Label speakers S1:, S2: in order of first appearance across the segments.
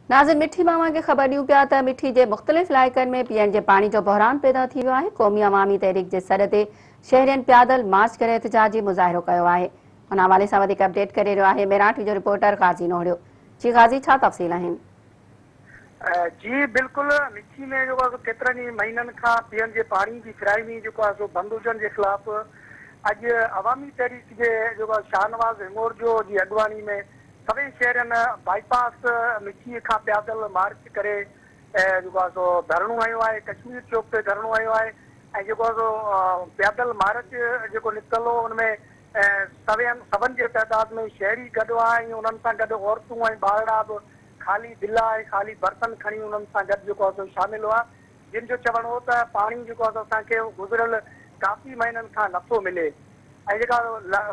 S1: ناظرين مٺي مان اوهان کي خبر ڏيون پيا ته مٺي جي مختلف علائقن ۾ پيئڻ جي پاڻي جو بحران پيدا ٿي ويو آهي. قومي عوامي تحريڪ جي سڏ تي شهرين پيادل مارچ ڪري احتجاجي مظاهرو ڪيو آهي. ان حوالي سان وڌيڪ اپڊيٽ ڪري رهيو آهي مهراڻ ٽي وي جو رپورٽر غازي نوهڙيو. جي غازي ڇا تفصيل آهن؟
S2: جي بلڪل مٺي ۾ جيڪو آهي سو ڪيترن ئي مهينن کان پيئڻ جي پاڻي جي فراهمي جيڪو آهي سو بند هجڻ جي خلاف اڄ عوامي تحريڪ جي جيڪو آهي شاهنواز هڱورجو جي اڳواڻي ۾ سوين شهرين بائي پاس مٺي کان پيادل مارچ ڪري جيڪو آهي سو ڌرڻو هنيو آهي، ڪشمير چوڪ تي ڌرڻو هنيو آهي ۽ جيڪو آهي سو پيادل مارچ جيڪو نڪتل هو ان ۾ سوين سون جي تعداد ۾ شهري گڏ هئا ۽ انهن سان گڏ عورتون ۽ ٻارڙا به خالي دلا ۽ خالي برتن کڻي انهن سان گڏ جيڪو آهي سو شامل هئا جن جو چوڻ هو ته پاڻي جيڪو آهي سو اسان کي گذريل ڪافي مهينن کان نٿو ملي. ۽ جيڪا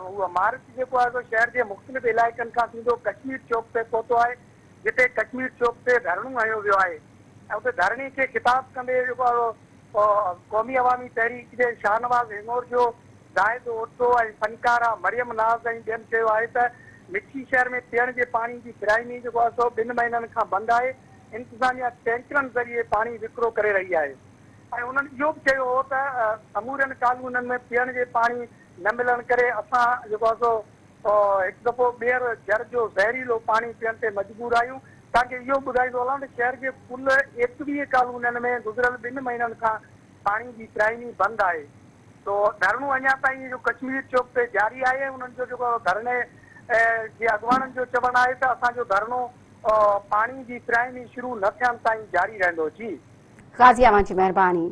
S2: هو مارچ جيڪو آهي سو شهر جي مختلف علائقن کان ٿيندو ڪشمير چوڪ تي پهتو آهي جتي ڪشمير چوڪ تي ڌرڻو هنيو ويو آهي ۽ اتي ڌرڻي کي خطاب ڪندي جيڪو آهي سو قومي عوامي تحريڪ جي شاهنواز هڱورجو، زاهد اوٺو ۽ فنڪاره مريم ناز ۽ ٻين چيو آهي ته مٺي شهر ۾ پيئڻ جي پاڻي جي فراهمي جيڪو آهي سو ٻن مهينن کان بند آهي انتظاميا ٽينڪرن ذريعي پاڻي وڪرو ڪري رهي آهي. ۽ انهن اهو به چيو هو ته سمورين ڪالونين ۾ پيئڻ جي پاڻي نه ملڻ ڪري اسان جيڪو آهي سو هڪ دفعو ٻيهر جر جو زهريلو پاڻي پيئڻ تي مجبور آهيون. توهان کي اهو ٻڌائيندو هلان ته شهر جي ڪل 21 ڪالونين ۾ گذريل ٻن مهينن کان پاڻي جي فراهمي بند آهي. سو ڌرڻو اڃا تائين جو ڪشمير چوڪ تي جاري آهي ۽ انهن جو جيڪو ڌرڻي جي اڳواڻن جو چوڻ آهي ته اسان جو ڌرڻو پاڻي جي فراهمي شروع نه ٿيڻ تائين جاري رهندو. جي.
S1: غازي اوهان جي مهرباني.